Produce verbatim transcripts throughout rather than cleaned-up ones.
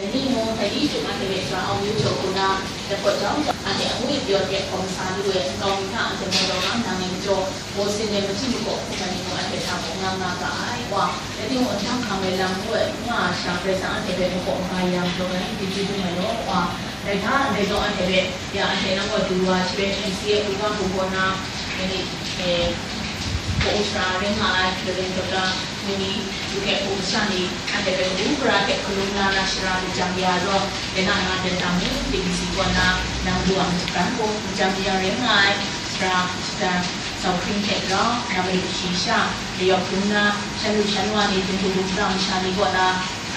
Ni mung, dai ni chyum anhte hpe sara au yu jaw hku na, dai hpaw jau jau, anhte amu yu pyaw hte hkawm sa lu ai nkau mi hta anhte maw daw nga nang ai majaw, baw sin ai machyi makaw hkrum ai ni mung anhte hta kaw nga nga ga ai, Wa. Rai timung, nhtang hkang ai lam ngu ai, nga ai sha, Karai Kasang anhte hpe makaw maga ya majaw rai, chyeju dum ai law, Wa. Dai hta, ndai gaw anhte hpe, ya anhte nang gaw du wa shi rai, N C A hkungga hku gaw na, eh, eh, Kaw sara rai nga ai, Reverend Doctor Mung ni, Yu hte hku masha ni, anhte hpe kabu gara hte hkalum la na shara lajang ya zawn, dai na na dan tam mu, T B C kaw na, nang du a majakan gaw, lajang ya rai nga ai, sara, shada, zau hpring hte rau, na madu shi sha, layawp hkrum na, shan lu shan wa ni, dum hku dum hkra masha ni kaw na,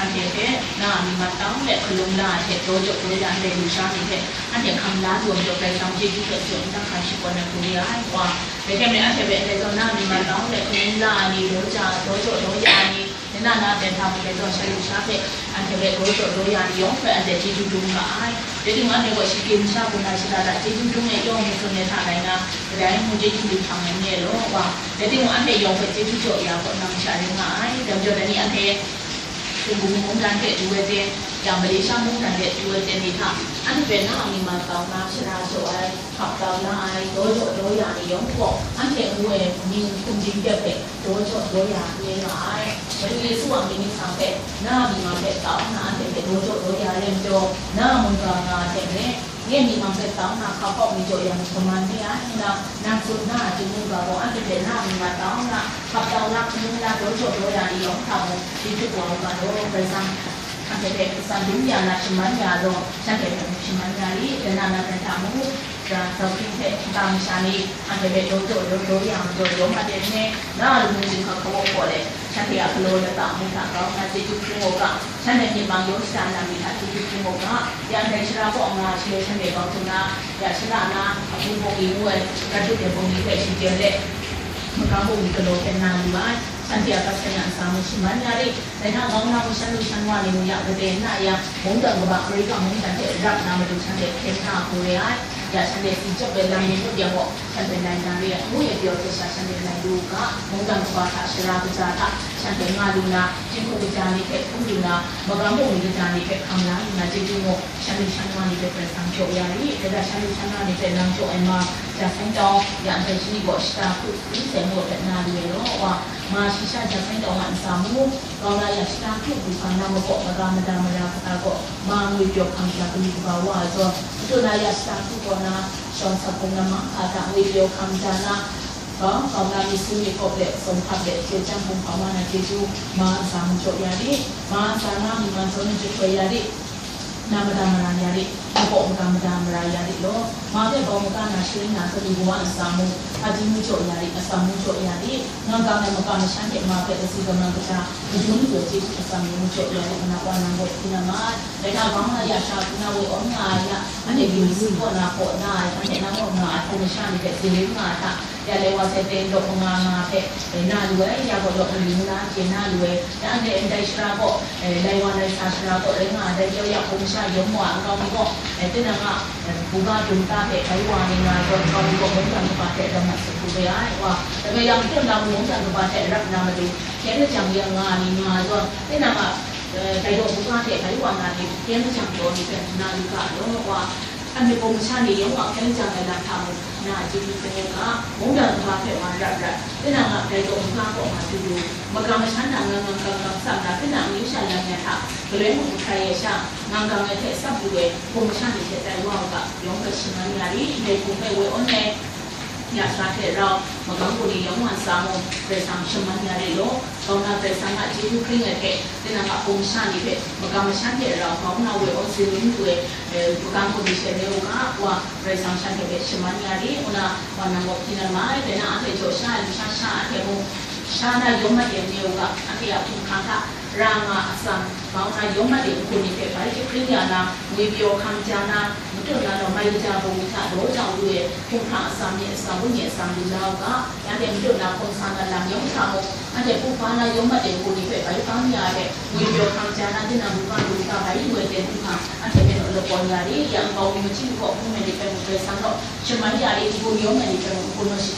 anhte hpe, na a myit mat tau let hkalum la ai hte, daw jaw daw ya ndai lusha ni hte, anhte hkam la lu ai majaw, Karai Kasang chyeju hpe jaw n dang hkra shakawn ai hku re ai, Wa. Rai timung, anhte hpe ndai zawn na a myit mat tau let hkalum la ai ni, daw ja, daw jaw daw ya ai ni, dai na na dan tam ai zawn, shan lusha hpe, anhte hpe daw jaw daw ya ni yawng hpe anhte chyeju dum ga ai. Rai timung, anhte gaw shagrin masha hku na shada da chyeju dum ai yawng matsun ai hta rai na, kadai mung chyeju dum hpang ai n re law, Wa. Rai timung, anhte yawng hpe chyeju jaw ya kaw nang sha rai nga ai. Dai majaw, dai ni anhte Htingbu mungdan hte du ai ten, yang Malaysia mungdan hte du ai ten ni hta, anhte hpe na a myit mat tau na shara jaw ai, hkap tau la ai, daw jaw daw ya ni yawng gaw, anhte ngu ai mying hkum ding dep hpe daw jaw daw ya n re nga ai. Madu Yesu a mying ningsang hpe, na a myit mat hpe kau nna anhte hpe daw jaw daw ya ai majaw, na a mungga nga ai hte maren, nye myit mat hpe kau nna hkap hkawk mi jaw yang shaman re ai, ngu na, nang tsun na a chyeju ga gaw, anhte hpe na a myit mat kau nna, hkap tau la, hkalum la, daw jaw daw ya ni yawng hta mung, chyeju wa u ga law, Karai Kasang, anhte hpe asan dum ya na shaman ya law, shanhte hpe mung shaman ya rit, dai na na hpe hta mung, Sara zau hpring hte nta masha ni, anhte hpe daw jaw daw daw ya majaw, yawng a ten e, na a lamu jinghka hkawa kaw let, shanhte a galaw lata mung hta grau nna chyeju hpring u ga, shanhte myit mang yawng shada nang myit hta chyeju hpring u ga, ya ndai shara kaw nga ai shaloi shanhte grau hkrum na, ya shala na, a bungli ngu ai, Ratu de bungli hpe shinggyim let, magam bungli galaw hpe na lu ai, shanhte a gat sai na ntsa mung shaman ya rit. Dai hta grau nna mung shan lu shan wa ni mung ya kade n na yang, mungdan kaba, Amerika mungdan hte rap na matu shanhte hkyen hkra hku re ai. Ya shanhte si jep ai lam ni mut yang gaw, shanhte lai na re ai, ngu e pyaw hte sha shanhte lai lu u ga, mungdan kaba hta, sara kaja hta, shanhte nga lu na, jinghku kaja ni hpe hkrum lu na, magam bungli kaja ni hpe hkam la lu na, chyeju gaw, shan lu shan wa ni hpe Karai Kasang jaw ya rit. Dai hta shan lu shan wa ni hpe nang jaw ai ma, ja seng tau, ya ndai shi ni gaw shata hku, n seng gaw hpe na lu ai law, Wa, ma shi sha ja seng tau nga n sa mu. Grau na ya shata hku du hkra na makaw maga mada mara kata gaw, ma ngwi pyaw hkang ja kali kaba wa ai zawn, madu na ya shata hku kaw na, shawng sap hkung na mahka hta ngwi pyaw hkang ja na, grau, grau na myit su myit kawp let, tsawm hkap let, hkye jang hkung hpa wa na chyeju, ma ntsa mung jaw ya rit, ma ntsa na myit man zawn mung jahtoi ya rit, na mada mara ya rit, makaw maga mada mara ya rit law, ma hpe bau maga na sharin na kali kawa ntsa mung, hpaji mung jaw ya rit, atsam mung jaw ya rit, ngang gang ai maka mashan hte ma hpe kasi kamang kata, madun lu ai chyeju atsam ni mung jaw ya rit, nna wa nang gaw hpyi na nga ai. Dai hta grau na ya sha hku na woi awn nga ai ya, anhte byin si kaw na hkaw na ai, anhte na kaw nga ai hpung masha ni hpe tsin ring nga ai hta, ya lai wa sai ten lawk manga nga hpe, eh, na lu ai, ya gaw lawk mali ngu na chye na lu ai, ya ndai ndai shara gaw, eh, lai wa lai sa shara gaw rai nga ai, dai jau ya hpung masha yawng wa ai nkau mi gaw, eh, tinang a, eh, buga dum ta hte bai wa ni nga ai zawn, nkau mi gaw mungdan kaba hte rap mat sut hku re ai, Wa. Dai bai yang, mungdan kaba hte rap na matu, hkyen lajang ya nga ai ni nga ai zawn, tinang a, eh, dai gaw buga hte bai wa na ni, hkyen lajang daw ni hpe na lu ga law, Wa. Anhte hpung masha ni yawng a hkyen lajang ai lam hta mung, na a chyeju hpring u ga, mungdan kaba hpe wa rap rat, tinang a dai gaw buga kaw ma du du, maga mashan na ngang ngang gang gang tsam na, tinang a amyu sha lam ya hta, galoi mung n hkrai ai sha, ngang gang ai hte tsap lu ai, hpung masha ni hte tai wa u ga, yawng hpe shaman ya rit, ndai hpung hpe woi awn ai, ya sha hte rau, magam kaw ni yawng wa ntsa mung, Karai Kasang shaman ya rit law, grau na Karai Kasang a chyeju hpring ai hte, tinang a hpung masha ni hpe, magam mashan hte rau, grau na woi awn tsin ring lu ai, eh, magam kaw ni she re u ga, Wa, Karai Kasang shanhte hpe shaman ya rit, ngu na, Wa nang gaw hpyi na ma ai, dai na anhte jaw sha ai lusha sha anhte mung, sha na yawng mat de n re u ga, anhte a hkumhkrang hta, ra nga atsam, grau na yawng mat de n-gun ni hpe bai jahpring ya na, ngwi pyaw hkam ja na, matut na gaw mai kaja bungli hta daw jau lu ai, hkumhkrang atsam ni atsam, wenyi atsam lu la u ga, ya hte matut na hpung sa na lam yawng hta mung, anhte hpung hpa na yawng mat de n-gun ni hpe bai bang ya ai hte, ngwi pyaw hkam ja na, tinang buga lu ga bai lu ai ten hkumhkrang, anhte hpe naw lawp ya rit, ya nkau mi machyi makaw hpung ai ni hpe mung Karai Kasang gaw shaman ya rit, n-gun yawng ai ni hpe mung n-gun naw shi